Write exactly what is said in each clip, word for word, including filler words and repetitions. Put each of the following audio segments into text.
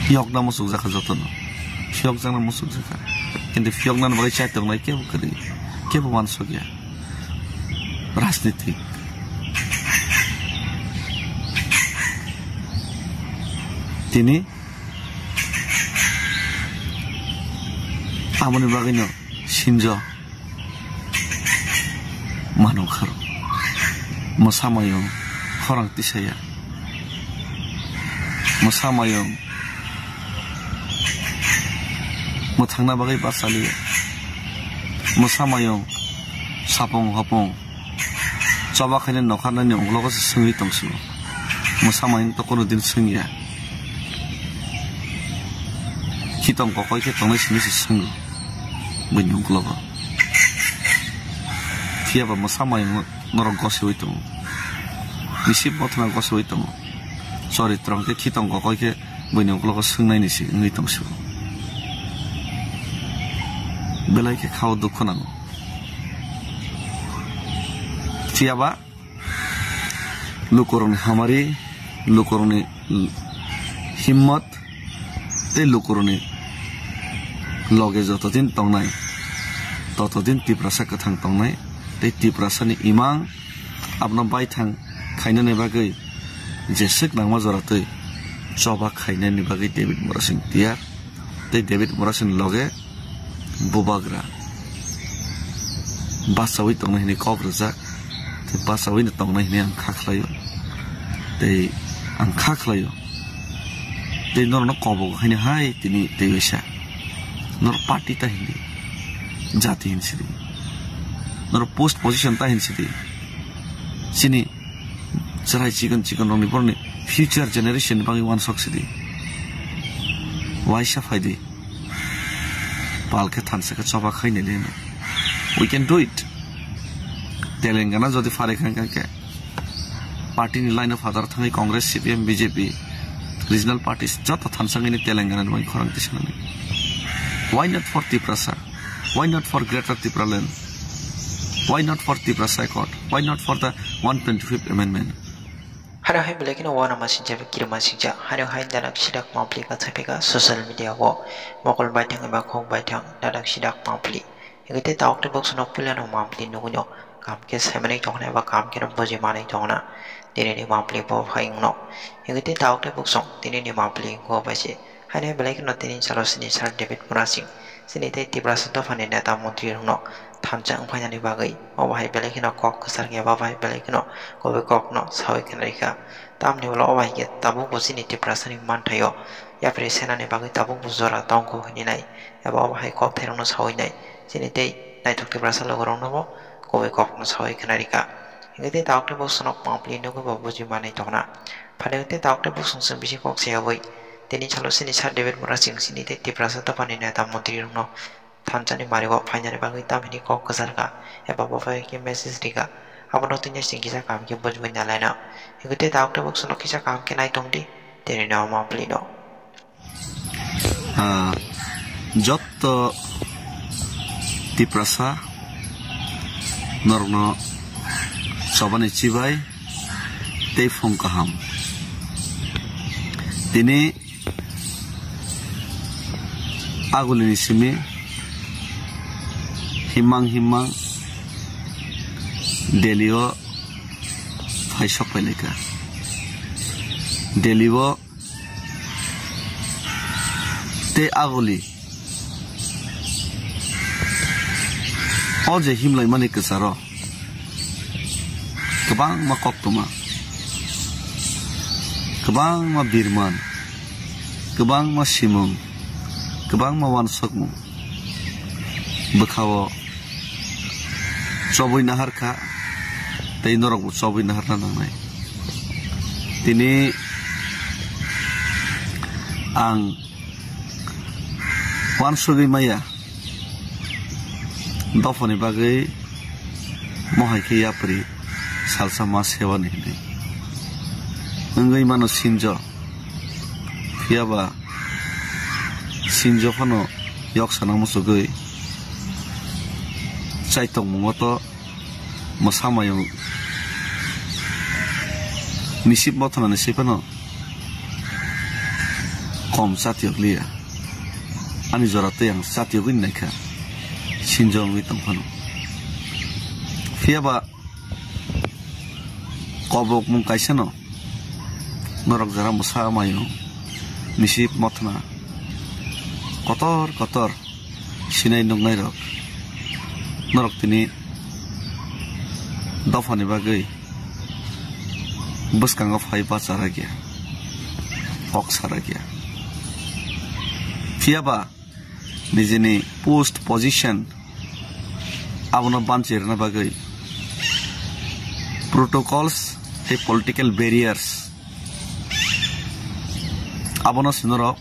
Phiyokna muchukjakha jotono. Phiyokjakna muchukjakha. Kintu phiyoknani bagwi chai tongnai kebo kwrwi. Kebo uansukya. Rajnitik. Tini aboni bagwino sinjo. Mano kharo. Mwsa mayung khorang tisaya. Mwsa mayung mwthangna bagwi bachaliya. Mwsa mayung sapung hopung choba khaina nokharnani unglogo se swngwi tongsigo. Mwsa mayung to kono din swngya. Khitong kokoi khe tongnai simi se swngo. Buini unglogo. Phiyaba mwsa mayung norok gosiwi tongo. Bisi bothana gosiwi tongo. Choritro hwnkhe khitong kokoi khe buini unglogo swngnaini se wngwi tongsigo. Belai khe khao dukhu nango. Phiyaba lukurokni hamari, lukurokni himmot tei lukurokni loge jotodin tongnai, totodin Tiprasa kwthang tongnai tei Tiprasani imang abono baithang khainani bagwi jeswk nangma joratwi choba khainani bagwi David Murasing tiyar. Tei David Murasing loge bubagra bachawi tongnai hwnwi kok rwjak, tei bachawi no tongnai hwnwi ang kha khlaio, tei ang kha khlaio, tei norokno kobok haino hai tini tei waisa norok party ta hindi, jati hinsidi, norok post position ta hinsidi, chini chwrai chikon chikon rokni borokni future generation ni bagwi uansuk sidi, waisa phaidi. Pal khe thansa khe choba khainai le no. We can do it. Telangana jodi pharai kha khe party ni line of other thangwi Congress, C P M, B J P, regional parties joto thansa wngwi Telangana ni bagwi khorang tisanani. Why not for Tiprasa? Why not for Greater Tipraland? Why not for Tiprasa Accord? Why not for the one twenty-fifth amendment? Haro hai belai kheno uanama sinjak bai kirima sinjak. Haro hai dadak sidak mapli ka thaipika social media o. Mokol baithang eba khok baithang dadak sidak mapli. Hingke tei tabuk tei boksono puilano mapli nugui no. Kaham khe saimanwi tongna eba kaham kheno bujimanwi tongna. Tini ni mapli bo hai wngno. Hingke tei tabuk tei boksong tini ni mapli go bai se. Haino hai belai kheno tini salo sini Sir David Murasing, chini tei Tiprasa dophani neta montri rokno thansa wngphainani bagwi obo hai belai kheno kok kwchar khe, abo hai belai kheno kobe kokno saui khna rikha. Tamni ulo obo hai khe tabukbo chini Tiprasani manthaio yapri senani bagwi tabukbo jora tongkho hwnwi nai, eba obo hai kokthairokno saui nai, chini tei naithok Tiprasa logoroknobo kobe kokno saui khna rikha. Hingke tei tabuk tei boksonok mapli nugui bo buji manwi tongna. Phainai tei tabuk tei boksong chwng bisi kok se yaui. Tini salo sini Sir David Murasing chini tei Tiprasa dophani neta montri rokno thansani mario phainani bagwi tamhini kok kwchar kha eba bo bai khe message rikha. Abono tini chwng kisa kaham khe bujibui nalaina. Hingke tei tabuk tei boksonok kisa kaham khe nai tongdi tini no mapli no. Ah, jotto Tiprasa norokno chobani chibai tei phung kaham. Tini agulini simi himmang himmang Delhi o phaisok phailai kha. Delhi o tei aguli o je himlaimani kwcharo kwbangma koktwma, kwbangma birman, kwbangma simung, kwbangma uansukmung bwkhao chobwi naharkha tei norokbo chobwi naharna nangnai. Tini ang uansugwi maya dophani bagwi mohai khe yapri salsa ma sewani hwnwi wngwi mano sinjo. Phiyaba sinjo phano yok sana muchugwi chai tongmungo to mwsa mayung nisip mothonani se phano Kom chatiyok liya. Ani jora tei ang chatiyogwi naikha. Sinjo wngwi tongphano. Phiyaba kobok mung kaisano. Norok jara mwsa mayo. Misip mothna. Kotor kotor. Sinai nuknairok. Norok tini dophani bagwi bwskango phai bacharakya, kok sarakya. Phiyaba nijini post position abono banchi rwna bagwi protocols tei political barriers abono se norok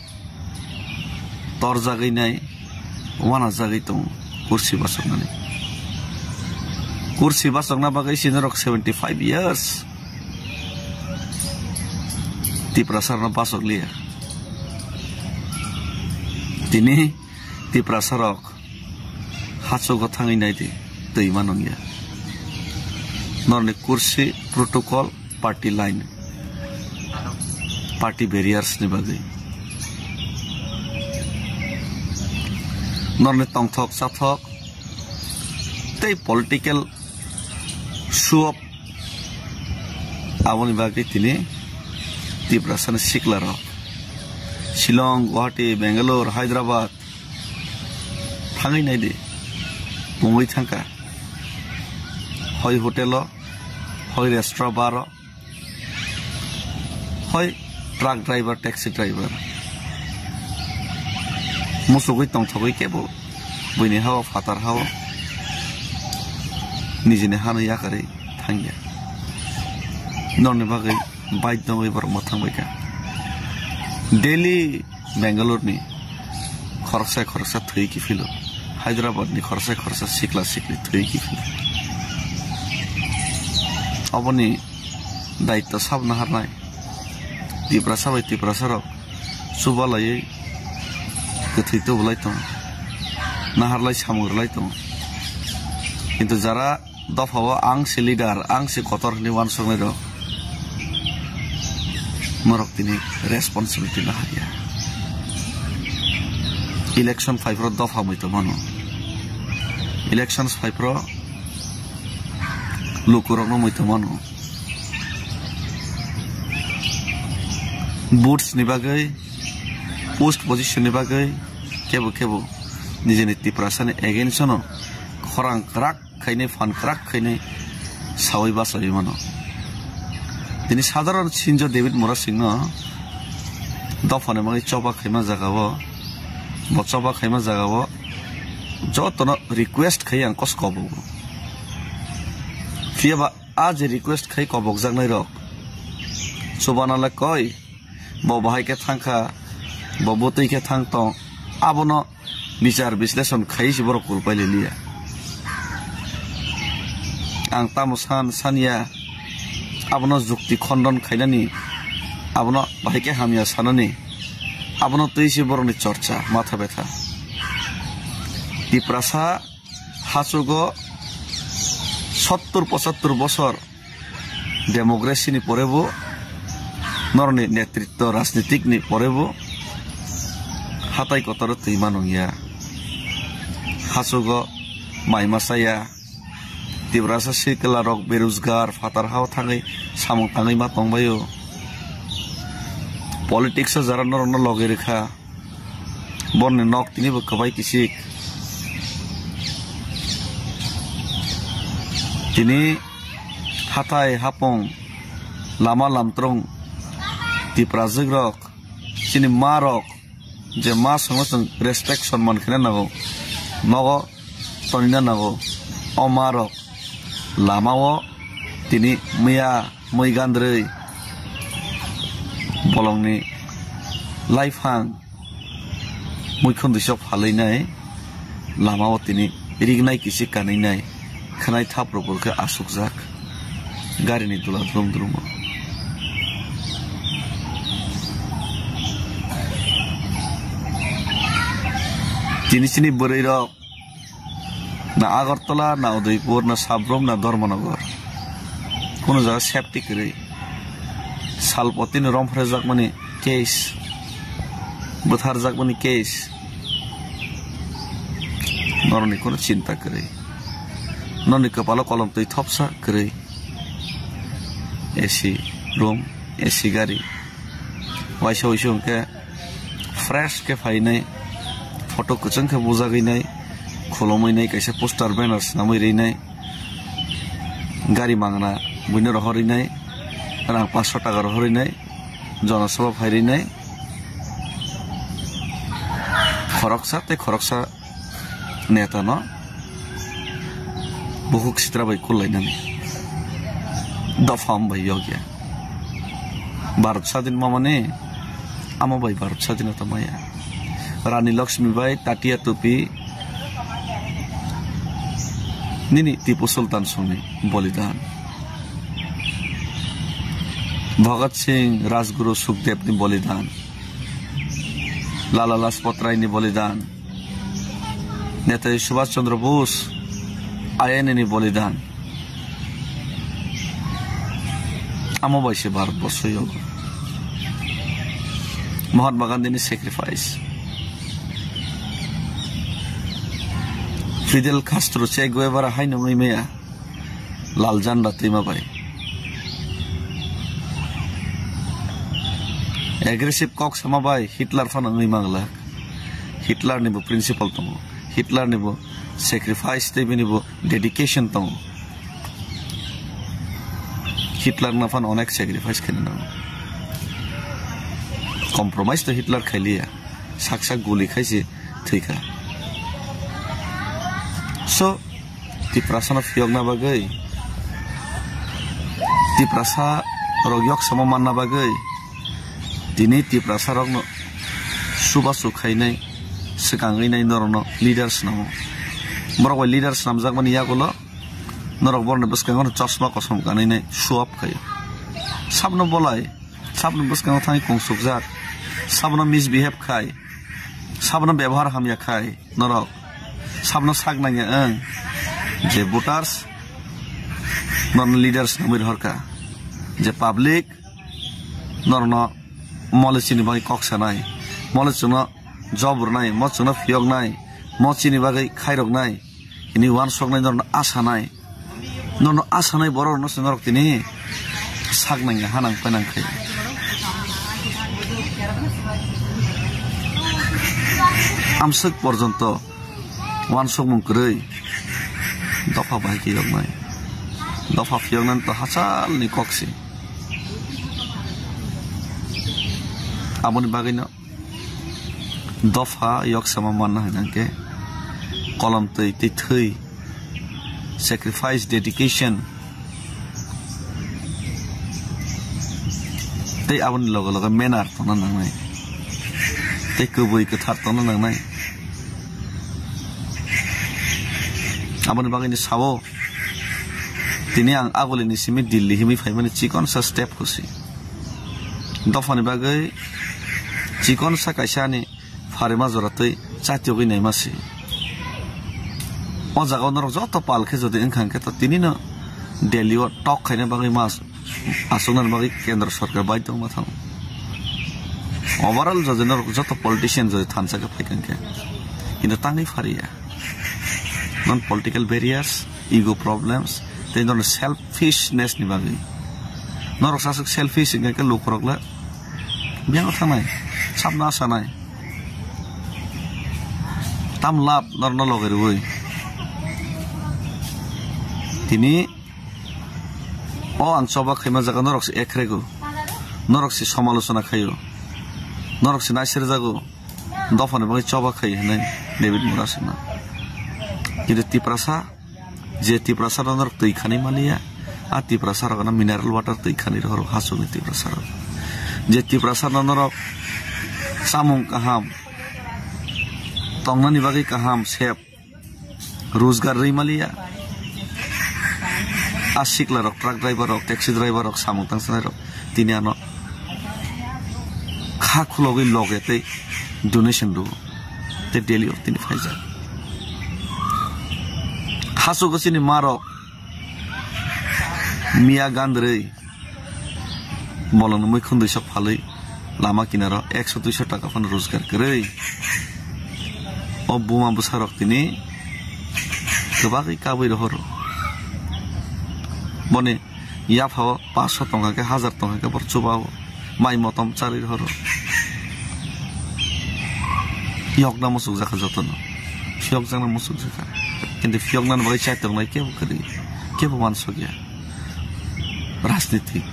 torjagwi nai, wanajagwi tongo kursi bachoknani. Kursi bachokna bagwi sinorok seventy five years Tiprasarokno bachokliya. Tini Tiprasarok hachugo thangwi naidi, twi ma nungya. Norni kursi protocol party line, party barriers ni bagwi. Norni tongthok chathok tei political show up aboni bagwi tini Tiprasani siklarok Shillong, Guwahati, Bangalore, Hyderabad thangwi naidi, pungwi thangkha. Hoi hotel o, hoi restaurant bar o, hoi truck driver, taxi driver. Musugwi tongthogwi kebo buini hao, phatar hao, nijini hano yakarwi thangya. Norni bagwi bike dongwi borok mwthang baikha. Delhi Bangalore ni khoroksa khoroksa thwi kiphilo, Hyderabad ni khoroksa khoroksa sikla sikli thwi kiphilo. Oboni daitto sab naharnai Tiprasa bai Tiprasa rok chubalaiwi kwthwi tubulai tongo, naharlai samung rwlai tongo. Kintu jara dophao ang se leader, ang se kotor hinwi uansuknai rok, norok tini responsibility naharya. Election phaiphuru dopha muitu mano, election phaiphuru lukurokno muitu mano. Votes ni bagwi, post position ni bagwi kebo kebo nijini Tiprasani against no khorang kwrak khainai, phan kwrak khainai sawi bachawi mano. Tini sadharon sinjo David Murasingno dophani bagwi choba khaima jagao, bo choba khaima jagao jotono request khai ang kos kobogo. Phiyaba a je request khai kobokjaknai rok chubana le koi, bo bahai khe thangkha, bo bwtwi khe thang tong, abono bichar bisleshon khai se borok kulpai liliya. Ang tamo san sanya, abono jukti khondon khainani, abono bahai khe hamya sanani, abono twi se borokni chorcha, matha betha. Tiprasa hachugo sottur pochattur bosor democracy ni pore bo, norokni netritto rajnitik ni pore bo hatai kotor twi ma nungya. Hachugo mai ma chaya, Tiprasa sikla rok berojgar, phatar hao thangwi samung tangwi ma tongbaio. Politics o jara norokno logi rwkha, borni nok tini bo kwbai kisik. Tini hathai hapung, lama lamtrong, Tiprajwk rok, chini ma rok, je ma songno chwng respect sonman kheno nango, nogo tonina nango. O ma rok lama o tini miya mui gandrwi bolongni laiphang muikhon disa phalwi nai lama o tini rignai kisi kanwi nai khwnai thap rok bo khe asukjak garini dula drum drum o. Tini chini bwrwi rok na Agartala, na Udaipur, na Sabrum, na Dharmanagar. Kuno jaga safety kwrwi. Salpotini romphrejakmani case. Bwtharjakmani case. Norokni kono chinta kwrwi. Norokni kwpalo kolom twi thopsa kwrwi. A C room, A C gari. Waisa waisa hwnkhe fresh khe phainai, photo kwchwng khe bujagwi nai, khulumwi nai, kaisa poster banner swnamwi rwi nai, gari mangna buino rohorwi nai, rang paanch sho taka rohorwi nai, Jana Sabha phairwi nai. Khoroksa tei khoroksa neta no bukhuk sitra bai kul lainani. Dopha wng bai yokya. Bharat sadin mamani amo bai Bharat sadinota maya. Rani Lakshmi bai Tatia Topi nini Tipu Sultan songni bolidan. Bhagat Singh, Rajguru Sukdev ni bolidan. Lala Lajpat Rai ni bolidan. Netaji Subhash Chandra Bose, I N A ni bolidan. Amo bai se Bharat borso yogo. Mahatma Gandhi ni sacrifice. Fidel Castro, Che Guevara haino wngwi maya. Lal janda twima bai. Aggressive kok sama bai Hitler phano wngwi manglak. Hitler ni bo principle tongo. Hitler ni bo sacrifice tei bini bo dedication tongo. Hitler no phano onek sacrifice khaina nango. Compromise to Hitler khailiya. Sak sak guli khai se thwikha. So, Tiprasa no phiyokna bagwi, Tiprasa rok yoksamo manna bagwi, tini Tiprasa rok no subasu khainai, swkangwi nai norok no leader swnamo. Borok bai leader swnamjakmani yagulo norok borokni bwskango no chosma kosom kanwi nai show up khaio. Sabno bolai, sabno bwskango thangwi kungsukjak, sabno misbehave khai, sabno bebohar hamya khai. Norok sabno sak nangya wng je voters norokno leaders nangwi rohorkha, je public norokno mole chini bagwi kok sanai, mole chwngno job rwnai, mo chwngno phiyoknai, mo chini bagwi khairoknai, hini uansuknai norokno asanai. Nono asanai borok no se norok tini sak nangya ha nang pai nang khai. Amswk porjonto uansukmung kwrwi dopha bahai khe yoknai. Dopha phiyoknani to hachal ni kok se. Aboni bagwi no dopha yoksama manna hwnka khe kolom twi tei thwi, sacrifice, dedication, tei aboni loge loge manner tongna nangnai, tei kwbwi kwthar tongna nangnai. Aboni bagwi ni sao, tini ang agulini simi Delhi himwi phaimani chikonsa step husi. Dophani bagwi chikonsa kaisa ani pharima jora twi chatiyogwi naima se. O jaga o norok joto pal khe jodi wngkha hwnkhe to tini no Delhi o tok khaina bagwi ma aswknani bagwi kendra sarkar baidhyo wngma thango. Overall jodi norok joto politician jodi thansa khe phaikha hwnkhe, kintu tangwi phariya. Non political barriers, ego problems, tei norok selfishness ni bagwi. Norok saswk selfish hwnkhe lukurok le biyango thangnai, sabno asanai. Tam lab norokno loge rwui. Tini o ang choba khaima jaga norok se ekrego. Norok se samalochona khaio. Norok se naisirjago. Dophani bagwi choba khai hinwi David Murasingno. Kintu Tiprasa, je Tiprasa no norok twi khani maliya, a Tiprasa rok no mineral water twi khani rohor hachukni Tiprasa rok. Je Tiprasa no norok chamung kaham, tongnani bagwi kaham sep, rojgar rwi maliya. A sikla rok, truck driver rok, taxi driver rok, samung tangsanai rok tini ano kha khulogwi loge tei donation rwo. Tei Delhi o tini phaijak. Hachugo chini ma rok miya gandrwi bolongni muikhundwi sok phalwi lama kinaro ekso duiso taka phano rojgar kwrwi. O buma bwsarok tini kwbagwi kabwi rohoro. Boni yaphao paanch sho tongkha khe, hajar tongkha khe bor chubao, mai motom charwi rohoro. Phiyokna muchukjakha jotono. Phiyokjakna muchukjakha. Kintu phiyoknani bagwi chai tongnai kebo kwrwi, kebo uansukya. Rajnitik.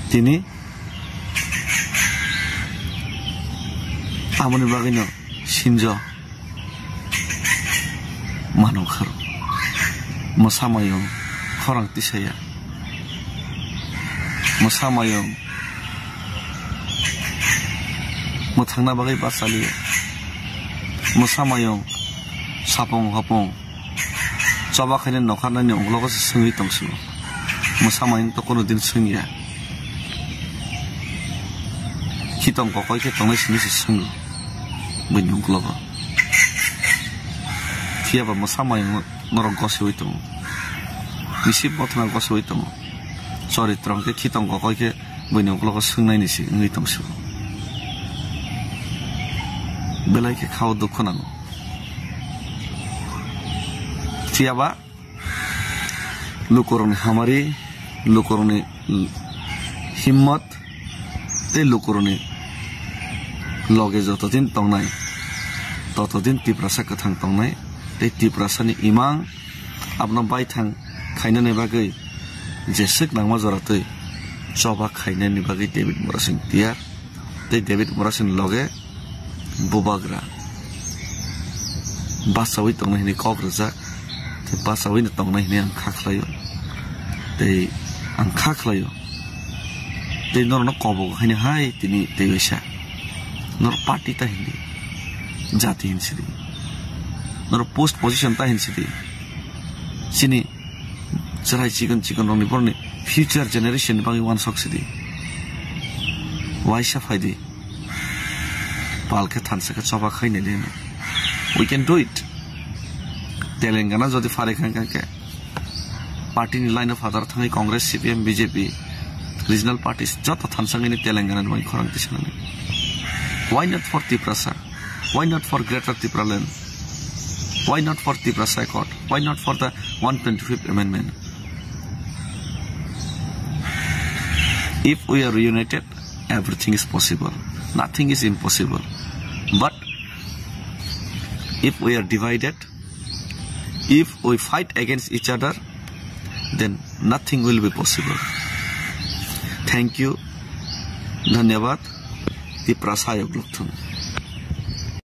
Tini aboni bagwino sinjo manukha. Mwsa mayung khorang tisaya. Mwsa mayung mwthangna bagwi bachaliya. Mwsa mayung sapung hopung choba khaina nokharnani uklogo se swngwi tongsigo. Mwsa mayung to kono din swngya. Khitom kokoi khe tongnai simi se swngwi buini uklogo. Phiyaba mwsa mayung norok gosiwi tongo. Bisi bothana gosiwi tongo. Choritro hwnkhe khitom kokoi khe buini uklogo swngnaini se wngwi tongsigo. Belai khe khao dukhu nango. Phiyaba lukurokni hamari, lukurokni himmot tei lukurokni loge jotodin tongnai, totodin Tiprasa kwthang tongnai tei Tiprasani imang abono baithang khainani bagwi jeswk nangma joratwi choba khainani bagwi David Murasing tiyar. Tei David Murasing loge bubagra bachaui tongnai hwnwi kok rwjak, tei bachaui no tongnai hwnwi ang kha khlaio, tei ang kha khlaio, tei norokno kobok haino hai tini tei waisa norok party ta hindi, jati hinsidi, norok post position ta hinsidi, chini chwrai chikon chikon rokni borokni future generation ni bagwi uansuk sidi, waisa phaidi. Pal khe thansa khe choba khai nai de. We can do it. Telangana jodi phari kha khe party ni line of other thangwi Congress, C P M, B J P, regional parties joto thansa ngini Telangana ni bai khorang tisanani. Why not for Tiprasa? Why not for Greater Tipraland? Why not for Tiprasa Accord? Why not for the one twenty-fifth amendment? If we are united, everything is possible. Nothing is impossible. But if we are divided, if we fight against each other, then nothing will be possible. Thank you. Dhanyabad. Tiprasa ayok lukthung.